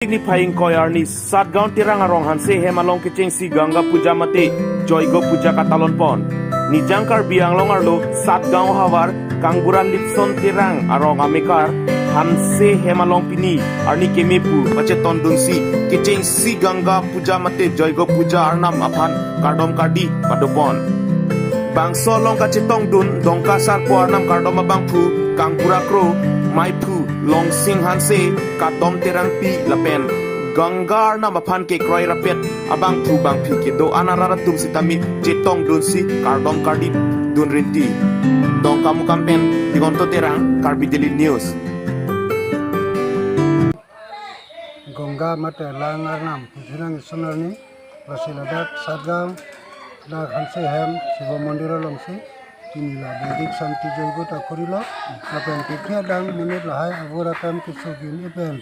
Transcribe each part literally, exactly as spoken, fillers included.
Niphai ingkoi arni Satgaon Terang arong Hanse hem along kechengsi Ganga Puja mate Joigo Puja katalon pon. Nijang Karbi Anglong arlo Satgaon havar Kangbura Lipson Terang arong amekar Hanse hem along pini arni keme pu pachetongdunsi kechengsi Ganga Puja mate Joigo Puja arnam aphan kardom kardi padopon. Bangso along kachetongdun Dongka Sarpo arnam kardom abangphu Kangbura Kro, Maiphu Longsing Hanse, Kadom Terangpi lapen Ganga arnam aphan kekroi rapet abangphu bangphi kedo-an arat atum sitame chetongdunsi kardom kardi dun rinti. Dongkamukam pen Digonto Terang, Karbi Daily News. Ganga mate lang arnam pujunang isun arni, lasi ladak Satgaon, dak Hanse hem Shiva Mondir alongsi pini la Bodik Santi Joigo ta korilo, lapen kiki adang monit lahai avur akam keso ki-un-e pen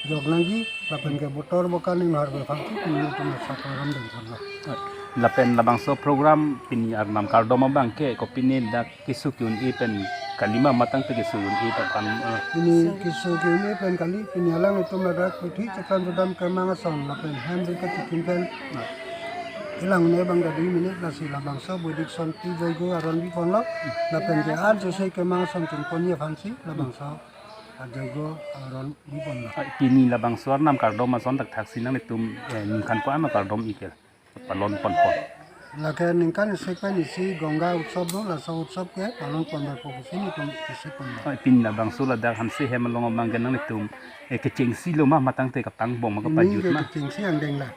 jok nangji, lapen ke botor bokan ning harbe aphansi pini itum asap aram dengkarlo. Lapen labangso program pini arnam kardom abang ke kopine dak keso ki-un-e pen kalima matang pe keso ki-un-e ta pan, eh. Pini keso ki-un-e pen kali, pini alanglitum ladak puthi chakran jodam kemang ason lapen hem ri katikin pen. Ilang ne bang gadi minit lasi labangso Bodik Santi Joigo aron biponlo. Lapen ke ar jose kemang ason chingponji aphansi labangso ajoigo aron biponlo. Ah, pini labangso arnam kardom ason thakthaksi nanglitum, eh, ningkan ko-an kardom-i ke palon ponpon? Lake ningkan isi pen isi Ganga Utsav do, laso utsav ke palon ponpo pusi nelitum isi ponlo. Ah, pini labangso ladak Hanse hem along abang ke nanglitum, eh, kechengsi lo ma matang te kapangbong ma pini kapajut ke ma? Kechengsi angdeng la.